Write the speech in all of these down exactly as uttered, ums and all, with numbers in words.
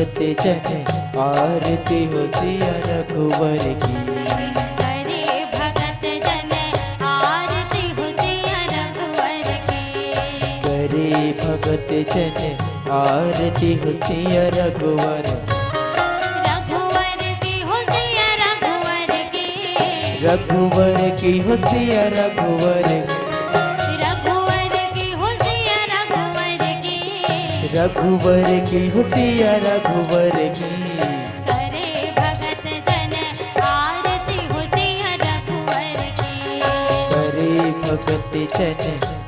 जन आरती हो सिया रघुवर की। करे भगत जन आरती हो सिया रघुवर की। करे भगत जन आरती हो सिया रघुवर। रघुवर की हो सिया रघुवर की। रघुवर की हो सिया रघुवर। रघुवर की हो सिया रघुवर की। रघुवर की हो सिया रघुवर की। करे भगत जन आरती हो सिया रघुवर की। करे भगत जन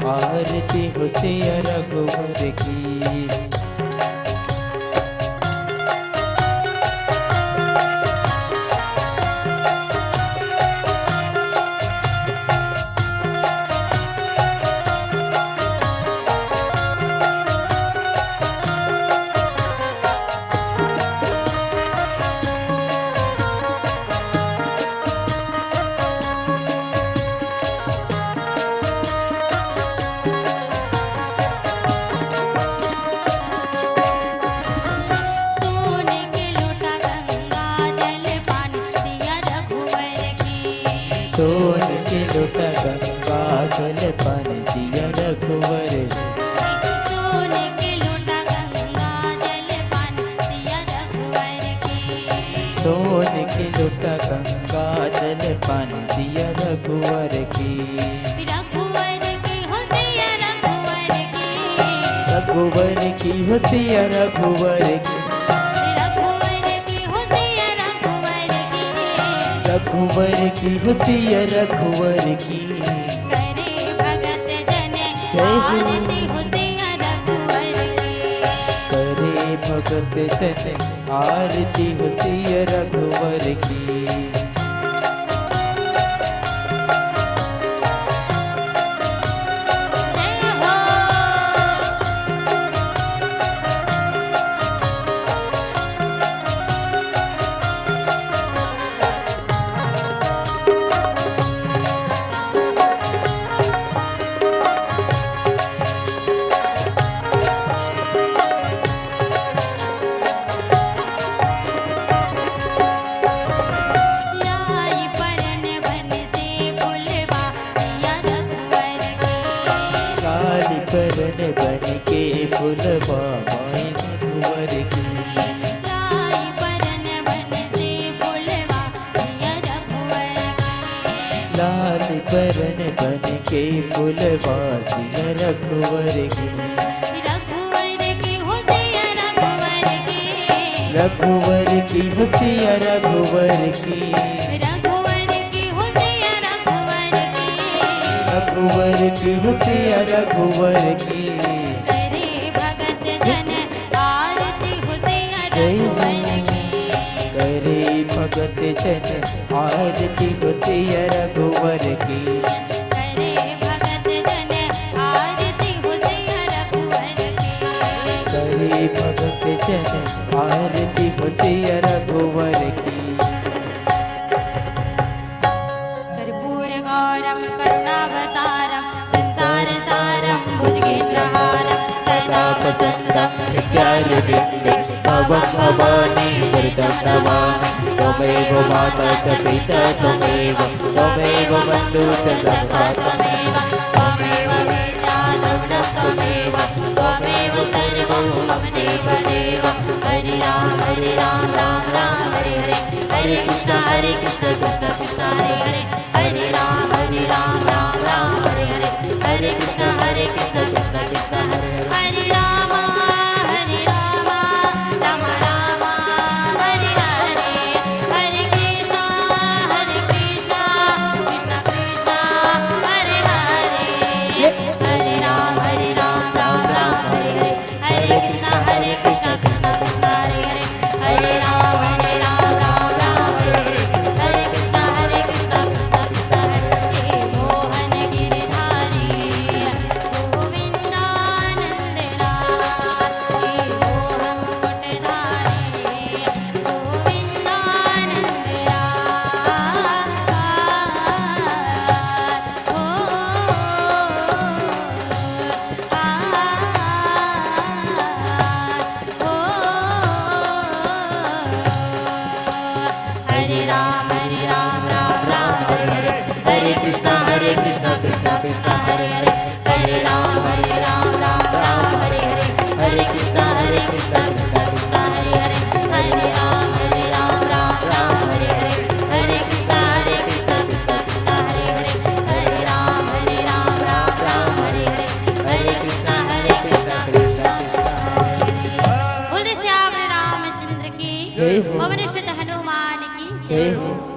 आरती हो सिया रघुवर की। सोने के लोटा गंगा जल पानी सिया रघुवर की। सोने के लोटा गंगा जल पानी सिया रघुवर। सोने के लोटा गंगा जल पानी सिया रघुवर की। सोने के लोटा गंगा जल पानी सिया रघुवर की। रघुवर की हो सिया रघुवर की। रघुवर की हो सिया रघुवर की। रघुवर की हो सिया रघुवर की। रघुवर की हो सिया रघुवर की। करे भगत जन जय हो। आरती हो सिया रघुवर की। करे भगत जन आरती हो सिया रघुवर की। जय हो। लाई परन बन से फुलवा सिया रघुवर की। लाई परन बन के फुलवा माई रघुवर की। लाई परन बन से फुलवा सिया रघुवर की। लाल परन बन के फुलवा सिया रघुवर की। रघुवर की हो सिया रघुवर की। रघुवर की हो सिया रघुवर की। रघुवर की हो सिया रघुवर की। रघुवर की हो सिया रघुवर की। करे भगत जन आरती हो सिया जय हो। रघुवर की। करे भगत जन आरती हो सिया रघुवर की। करे भगत जन आरती हो सिया रघुवर की। करे भगत जन आरती हो सिया रघुवर की। कर्पूरगौरं करुणावतारं संसार सारं भुजगेन्द्रहारं सदा वसन्तं हृदयारविन्दे भवं भवानी सरितं नमामि। त्वमेव माता च पिता त्वमेव, त्वमेव बन्धु च सखा त्वमेव, त्वमेव विद्या द्रविणं त्वमेव, त्वमेव सर्वं मम देव देव। हरे राम हरे राम राम राम हरे हरे। हरे कृष्ण हरे कृष्ण कृष्ण कृष्ण हरे हरे। हरे राम हरे राम राम राम हरे हरे। हरे कृष्ण हरे कृष्ण कृष्ण कृष्ण हरे हरे। हरे राम हरे राम राम राम हरे हरे। हरे कृष्ण हरे कृष्ण कृष्ण कृष्ण हरे हरे। हरे राम हरे राम राम राम हरे हरे। हरे कृष्ण हरे कृष्ण कृष्ण कृष्ण हरे हरे। हरे राम हरे राम राम राम हरे हरे। हरे कृष्ण हरे कृष्ण जय हो। पवन सुत हनुमान की जय हो।